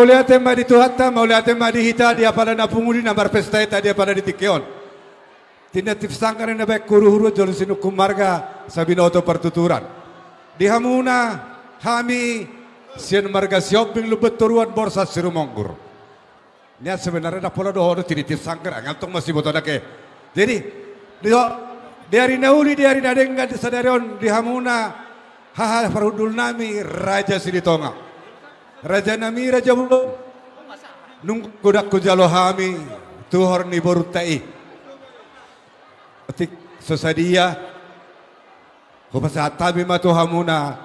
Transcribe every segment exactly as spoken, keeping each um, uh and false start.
Mauliate ma di Tuhanta, mauliate ma di hita di apala na pungu di na marpesta hita di apala di tingki on. Tintin sanggar na baen huruhuruon jolo sinungkun marga sabinoto partuturan. Di hamuna hami sian marga Sihombing Lumban Toruan Borsak Sirumonggur. Nian sebenarna ndang pola dohonon tintin sanggar, nga tong masiboto nangkin. Jadi di, di ari na uli di ari na denggan di sadari on di hamuna haha parhundul nami Raja Silitonga. Raja nami Raja Bolon. Nunga godang hujalo hami tuhor ni borunta i. Atik so sadia. Hupasahat hami ma tu hamuna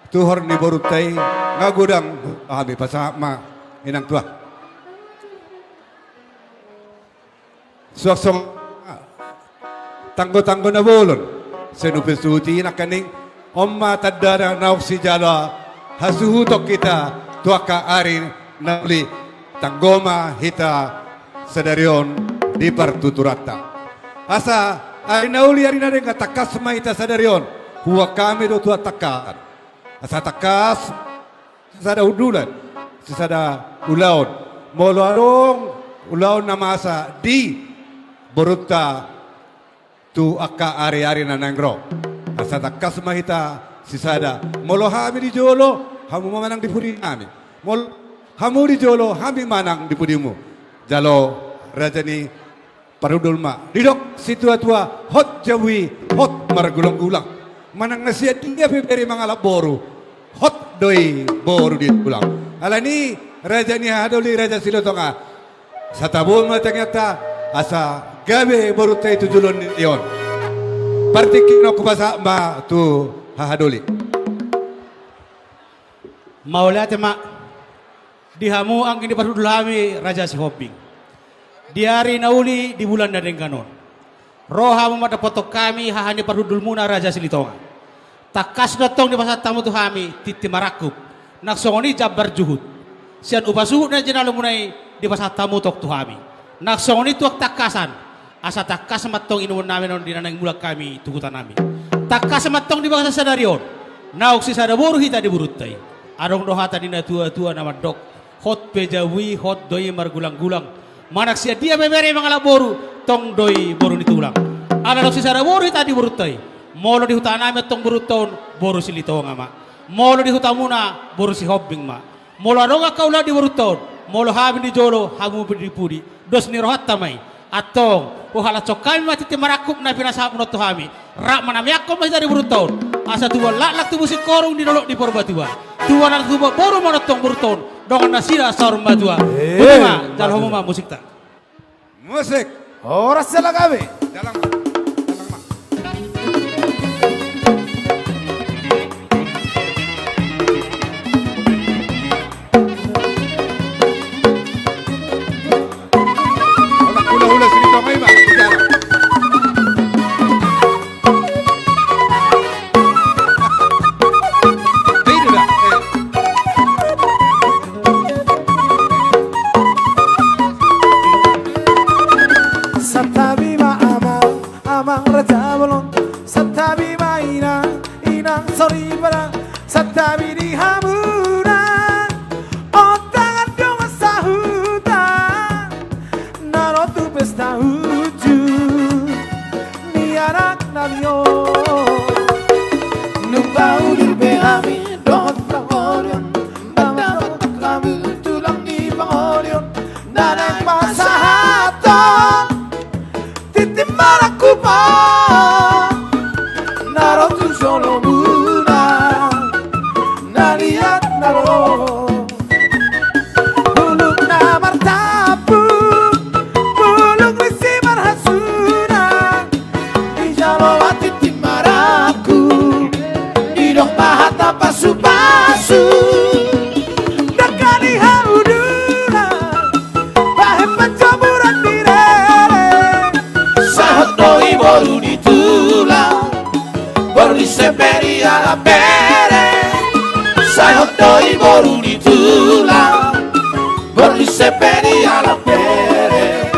tuhor ni borunta i, nga godang hami pasahat ma inang tua. Suang songon tanggo-tanggo na bolon. Sai nupe suhuti nangkaning on ma tandana naung sijalo hasuhuton hita tu angka ari na uli. Tanggo ma hita sadari on di partuturanta. Asa ari na uli ari na denggan tangkas ma hita sadari on. Huboan hami do tu hatangkasan. Asa tangkas sisada hundulan, sisada ulaon. Molo adong ulaon na masa di borunta tu angka ari-ari na naeng ro. Asa tangkas ma hita sisada. Molo hami di jolo, hamu ma manang di pudi nami. Molo hamu di jolo, hami manang di pudimu. Jalo raja ni parhundul ma. Didok situa-tua, hot jabu i hot margulang-gulang. Manang na sian dia pe bere mangalap boru, hot do i boru di tulang. Alani raja ni hahadoli Raja Silitonga. Satabu ma tangiangta asa gabe borunta i tu joloan ni ari on. Partingkian on hupasahat ma tu hahadoli. Mauliate ma di hamu anggi ni parhundul hami Raja Sihombing. Di ari na uli di bulan na denggan on ro hamu mandapothon hami haha ni parhundulmuna Raja Silitonga. Tangkas do tong dipasahat hamu tu hami tintin marangkup, nang songon i jambar juhut. Sian upa suhut na jinalomuna i dipasahat hamu tong tu hami, nang songon i tuak tangkasan. Asa tangkas ma tong inumon nami on di na naeng mulak hami tu huta nami. Tangkas ma tong di bagasan sadari on naung sisada boru hita di borunta i. Adong do hata ni na tua-tua na mandok, hot pe jabu i hot do i margulang-gulang. Manang sian dia pe bere mangalap boru, tong do i boru ni tulang. Ala naung sisada boru hita di borunta i. Molo di huta nami tong borunta on boru Silitonga ma. Molo di hutamuna boru Sihombing ma. Molo adong angka ulaon di borunta on, molo hami di jolo hamu di pudi, dos ni rohanta ma i. Antong huhalashon hami ma tintin marangkup na pinasahatmuna on tu hami. Rap ma na meakhon ma hita di borunta on. Asa tubuan laklak tubu singkoru di dolok ni Purbatua. Tubuan anak tubuan boru ma on tong borunta on. Dongan nasida saur matua. Boti ma, jalo hamu ma musikta. Musik. Horas jala gabe. Jalang ma. Jalang ma. Hula-hula Silitonga i ma. Jalang. Santabi ma amang, amang raja bolon. Santabi ma inang, inang soripada. Santabi di hamuna. Ontangan dongan sahuta na ro tu pesta unjuk ni anak nami on. Nunga udur be hami dohot pangolian, mandapothon hamu tulang ni pangolian na naeng pasahathon tintin marangkup on na ro tu jolomuna na liat na ro. Bulung na martampuk, bulung ni si marhasuna, dijalo ma tintin marangkup, didok ma hata pasu-pasu. Dangka ni hauduran, bahen panjamuran ni rere. Sahat do i boru ni tulang, boru ni semperi ala bere. Sahat do i boru ni tulang, boru ni semperi ala bere.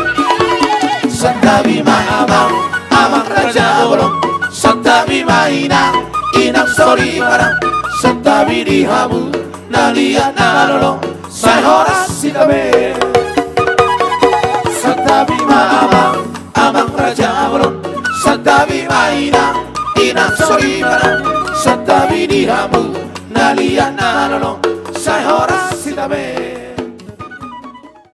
Santabi ma amang, amang raja bolon. Santabi ma inang, inang soripada. Santabi di hamu na liat na lolo. sai horas hita be. Santabi ma amang, amang raja bolon. Santabi ma inang, inang soripada. Santabi di hamu na liat na holong, sai horas hita be.